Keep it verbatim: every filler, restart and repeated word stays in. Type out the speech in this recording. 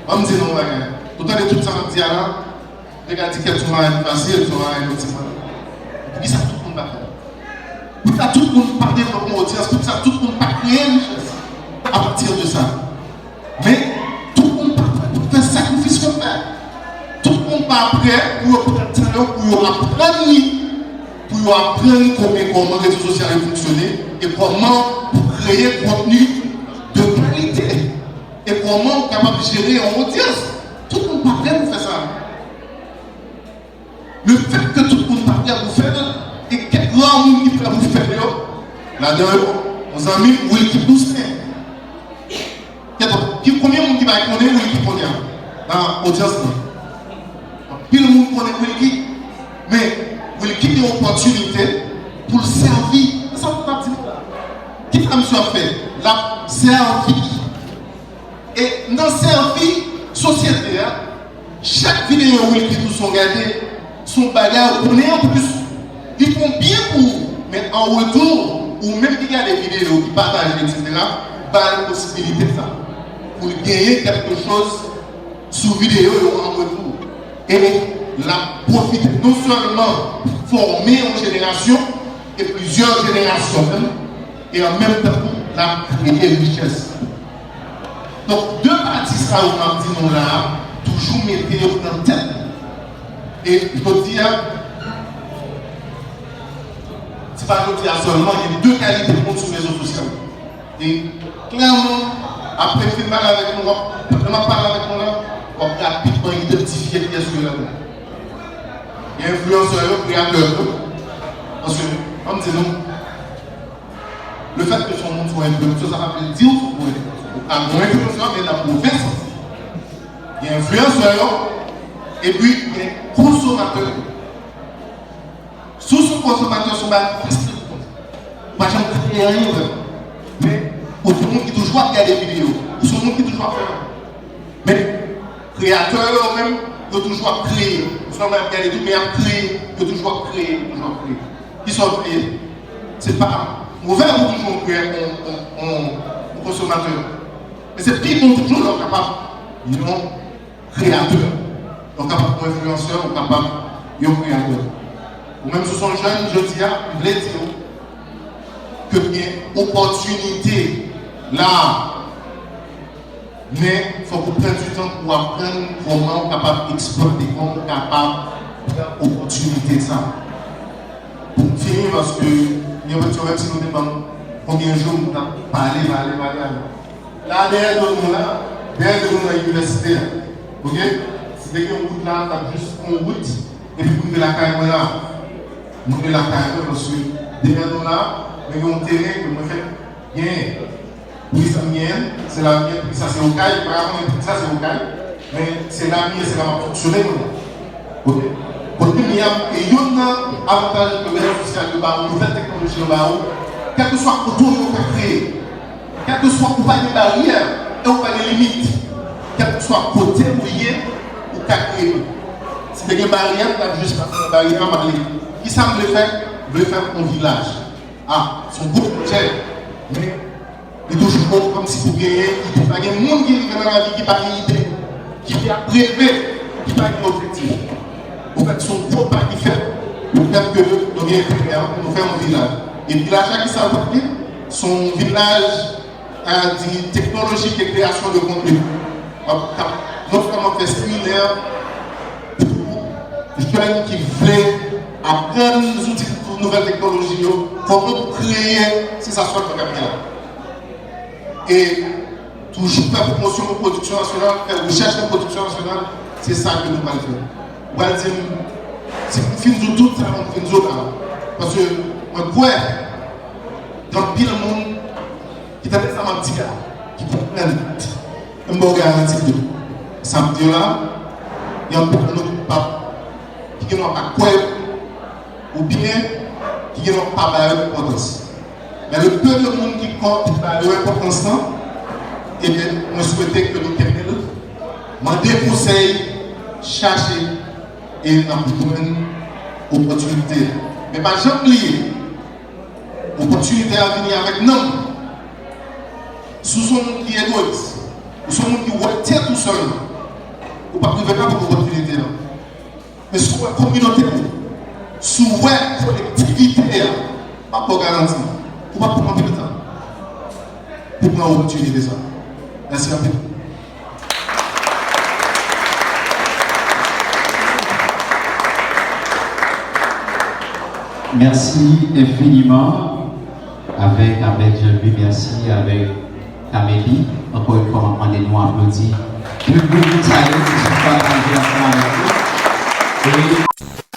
Ban m di nou yon bagay. Ou tande tout sa m ap di a la? Nèg la di kèt se yon bagay ki fasil, se yon bagay ki ti mwen. Poukisa tout moun pa fè l? Poukisa tout moun pa devlope yon odyans? Poukisa tout moun pa kreye richès apati de sa? Men, tout moun pa prè pou fè sakrifis yo fè. Tout moun pa prè pou yo pran tan yo, pou yo aprann li, pou yo aprann kòman, kòman rezo sosyal yo fonksyone e kòman pou kreye kontni de kalite e kòman ou kapab jere yon odyans. Tout moun pa prè pou fè sa. Le fait que tout moun pa prè pou fè l, e kèk ra moun ki prè pou fè l yo, ladan yo, yon zanmi m, Wilky Toussaint. Kèt, ki, konbyen moun ki pa konnen Wilky kounye a nan odyans lan? Anpil moun konnen Wilky, men Wilky gen opòtinite pou l sèvi. Se sa m ap di nou la. Ki sa misye ap fè? L ap sèvi. E nan sèvi sosyete a, chak videyo Wilky Toussaint gade, se yon bagay ou konnen anplis. Li fè yon byen pou ou, men an retou, ou menm ki gade videyo, ki pataje, etsetera, ba l posibilite sa. Pou l genyen kèlke choz sou videyo yo an retou. E l ap pwofite non sèlman fòme yon jenerasyon, e plizyè jenerasyon menm, e an menm tan tou, l ap kreye richès. Donk, de pati sa yo m ap di nou la a, toujou mete yo nan tèt nou. E jodi a, se pa jodi a sèlman, gen de kalite moun sou rezo sosyal. E klèman, apre m fin pale avèk nou, w ap, pandan m ap pale avèk nou la, w ap rapidman idantifye kiyès yo ladan. Gen enfliyansè yo, kreyatè yo. Paske, ann di nou, le fèt ke se yon moun se yon enfliyansè, sa pa vle di w se yon enfliyansè. Ou ka yon enfliyansè, men nan move sans. Gen enfliyansè yo, epi gen konsomatè yo. Si w se yon konsomatè, se yon bagay fasil pou konn. Ou pa janm kreye anyen vrèman. Men, ou se yon moun ki toujou ap gade videyo. Ou se yon moun ki toujou ap fè anyen. Men, kreyatè yo menm, yo toujou ap kreye. Yo sèlman ap gade tou, men y ap kreye. Yo toujou ap kreye, yo toujou ap kreye. Kisa w ap kreye? Se pa move pou toujou yon kreyè, yon, yon, yon, yon konsomatè. Men se pi bon toujou lè w kapab yon kreyatè. Ou kapab yon enfliyansè, ou kapab yon kreyatè. Ou menm si w se yon jèn, jodi a, m vle di w ke gen opòtinite la. Men, fòk ou pran di tan pou w aprann kòman ou kapab eksplwate, kòman ou kapab pran opòtinite sa. Pou m fini, paske gen yon pati, menm si nou te ban m konbyen jou, m t ap pale, pale, pale, pale. La, dèyè do nou la, dèyè do nou nan inivèsite a. Oke? Si te gen yon wout la, t ap jis yon wout, epi pou rive lakay mwen la. Mwen rive lakay mwen, paske dèyè nou la, mwen gen yon teren ke mwen fèk genyen. Poukisa m genyen l? Se la m ye. Poukisa se Okay? M pa ka konnen poukisa se Okay, men se la m ye, se la m ap fonksyone kounye a. Oke? Kote m ye a, e youn nan avantaj ke rezo sosyal yo ba ou, nouvèl teknoloji yo ba ou, kèlkeswa kote w ye ou ka kreye. Kèlkeswa, ou pa gen baryè e ou pa gen limit. Kèlkeswa kote ou ye, ou ka kreye. Si te gen baryè, m t ap jis pase nan baryè a, m ap li. Kisa m vle fè? M vle fè yon vilaj. Ah, se yon gwo pwojè. Men, li toujou bon kòmsi pou genyen ide. Pa gen moun ki rive nan lavi ki pa gen ide, ki ap reve, ki pa gen objektif. Anfèt, se yon gwo pa ki fèt, pou fè ke nou gen enterè pou nou fè yon vilaj. E vilaj la, kisa l pral ye? Se yon vilaj, a di, teknolojik e kreyasyon de kontni. Ap, k ap non sèlman fè seminè pou jèn ki vle aprann zouti nouvèl teknoloji yo, kòman pou kreye, se sa sèlman k ap gen la. E toujou fè pwomosyon pou pwodiksyon nasyonal, fè rechèch pou pwodiksyon nasyonal, se sa ke nou pral fè. Ou pral di m, si m fin di w tout sa, m fin di w la. Paske mwen kwè, gen anpil moun ki tande sa m ap di a, ki konprann vit. E m ba w garanti ke sa m di w la, gen anpil moun ki p ap, ki gen dwa pa kwè yo, oubyen ki gen dwa pa ba yo enpòtans. Men le peu de moun ki kò-, ki ba yo enpòtans lan, ebyen, mwen swete ke nou kenbe l, mande konsèy, chache, e n ap jwenn opòtinite. Men pa janm bliye, opòtinite a vini avèk nanm. Si w se yon moun ki egoyis, ou se yon moun ki wè tèt ou sèlman, Ou p ap rive ka pran opòtinite an. Men si w wè kominote w, si w wè kolektivite a, m ap ba w garanti, ou p ap pran anpil tan pou pran opòtinite sa. Mèsi anpil. Mèsi enfiniman avèk, avèk Jean-Louis, mèsi avèk Camélie. Ankò yon fwa, m ap mande nou aplodi de gwo moun sa yo ki sot pataje ansanm avèk nou. E